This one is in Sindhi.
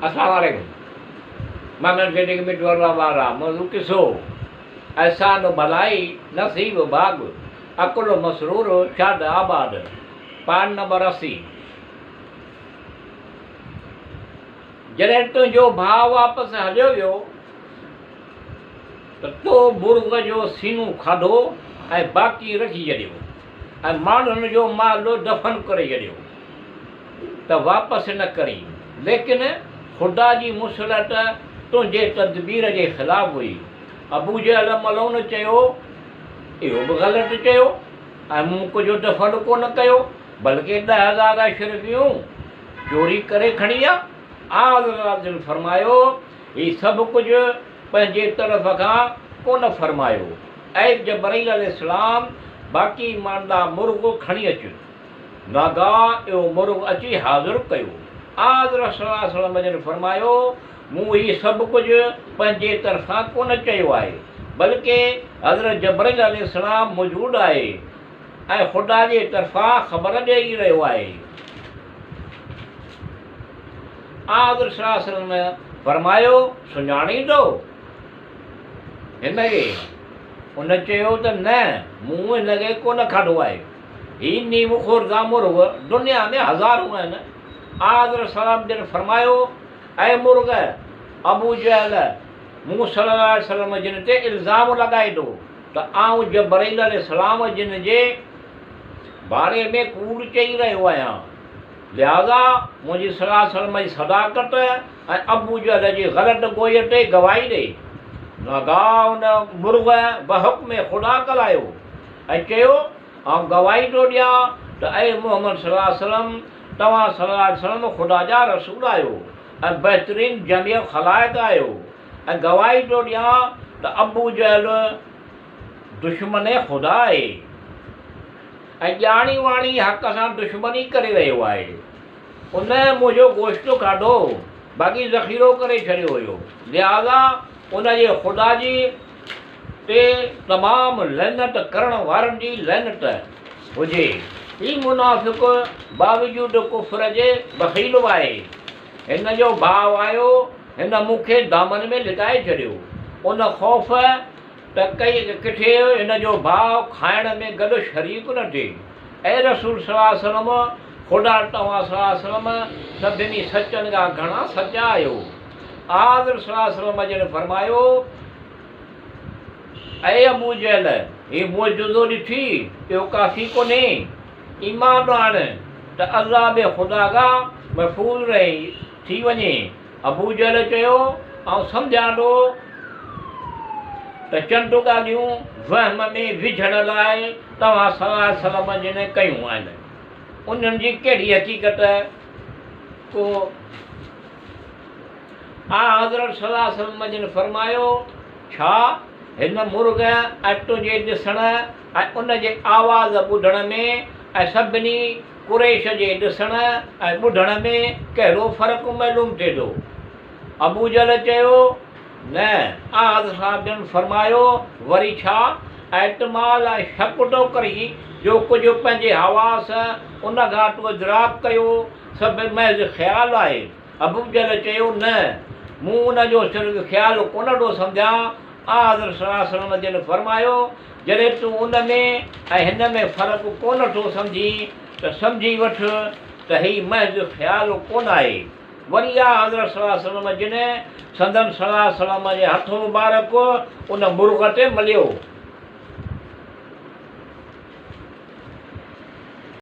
السلام عليڪم محمد صديق مٺو الله وارا موضوع قصو احسان و ڀلائي نصيب ڀاڳ عقل و مسرور شاد آباد پاڙ نمبر 80. جڏهن تنهنجو ڀاء واپس هليو ويو ته تو مرغ جو سينو کاڌو ۽ باقي رکي ڇڏيو ۽ ماڻهن جو مال دفن ڪري ڇڏيو ته واپس نه ڪرين. ليڪن خدا جي مصلحت تنهنجي تدبير جي خلاف هئي. ابوجهل ملعون چيو، اهو به غلط چيو ۽ مون ڪجهه دفن ڪونه ڪيو، بلڪه 10,000 اشرفيون چوري ڪري کڻي آ. آنحضرت جن فرمايو، هي سڀ ڪجهه پنهنجي طرف کان ڪونه فرمايو. اي جبرئيل عليه السلام! باقي ماندا مرغ کڻي اچ. ناگاهه اهو مرغ اچي حاضر ڪيو. آنحضرت صلي الله عليه وسلم جن فرمايو، مون هي سڀ ڪجهه پنهنجي طرفان ڪونه چيو آهي، بلڪه حضرت جبرئيل عليه السلام موجود آهي ۽ خدا جي طرفان خبر ڏيئي رهيو آهي. آنحضرت صلي الله عليه وسلم فرمايو، سڃاڻيندو هن کي؟ ان چيو ته نه، مون هن کي ڪونه کاڌو آهي. هي نيم خورده مرغ دنيا ۾ هزارون آهن. آنحضرت صلعم جن فرمايو، اي مرغ! ابو جهل مون صلي الله عليه وسلم جن تي الزام لڳائي ٿو ته آئون جبرئيل عليه السلام جن جي باري ۾ ڪوڙ چئي رهيو آهيان. لهٰذا منهنجي صلي الله عليه وسلم جي صداقت ۽ ابو جهل جي غلط گوئيء تي گواهي ڏي. ناگاهه ان مرغ بحڪم خدا ڳالهايو ۽ چيو، آئون گواهي ٿو ڏيان ته اي محمد صلي الله عليه وسلم! توهان صلي الله عليه وسلم خدا جا رسول آهيو ۽ بهترين جميع خلائق آهيو ۽ گواهي ٿو ڏيان ته ابو جهل دشمن خدا آهي ۽ ڄاڻي واڻي حق سان دشمني ڪري رهيو آهي. ان منهنجو گوشت کاڌو هو، باقي ذخيرو ڪري ڇڏيو هيو، لهٰذا ان جي خدا جي تي تمام لعنت ڪرڻ وارن جي لعنت هجي. هي منافق باوجود ڪفر جي بخيل به آهي. هن جو ڀاء آيو، هن مون کي دامن ۾ لڪائي ڇڏيو. ان خوف ته ڪٿي هن جو ڀاء کائڻ ۾ گڏ شريڪ نه ٿئي. اي رسول صلي الله عليه وسلم! خدا توهان صلي الله عليه وسلم سڀني سچن کان گهڻا سچا آهيو. آنحضرت صلي الله عليه وسلم جن فرمايو، اي ابو جهل! هي معجزو ڏٺي، اهو ڪافي ڪونهي. ايمان آڻ ته عذاب خدا کان محفوظ رهين ٿي وڃين. ابو جهل چيو، آئون سمجهان ٿو ته چند ڳالهيون وهم ۾ وجهڻ لاء توهان صلي الله عليه وسلم جن ڪيون آهن، انهن جي ڪهڙي حقيقت ڪو. آنحضرت صلي الله عليه وسلم جن فرمايو، ڇا هن مرغ ۽ تنهنجي ڏسڻ ۽ ان جي آواز ٻڌڻ ۾ ۽ سڀني قريش جي ڏسڻ ۽ ٻڌڻ ۾ ڪهڙو فرق معلوم ٿئي ٿو؟ ابوجهل چيو، نه. آنحضرت صاحب جن فرمايو، وري ڇا؟ احتمال ۽ شڪ ٿو ڪرين جو ڪجهه پنهنجي حواس ان کان تو ادراڪ ڪيو، سڀ محض خيال آهي. ابوجهل چيو، نه، مون ان جو صرف خيال ڪونه ٿو سمجهان. آنحضرت صلي الله عليه وسلم جن فرمايو، جڏهن تون ان ۾ ۽ هن ۾ فرق ڪونه ٿو سمجهين ته سمجهي وٺ ته هي محض خيال ڪونه آهي. وري آنحضرت صلي الله عليه وسلم جن سندن صلي الله عليه وسلم جي هٿ مبارڪ ان مرغ تي مليو.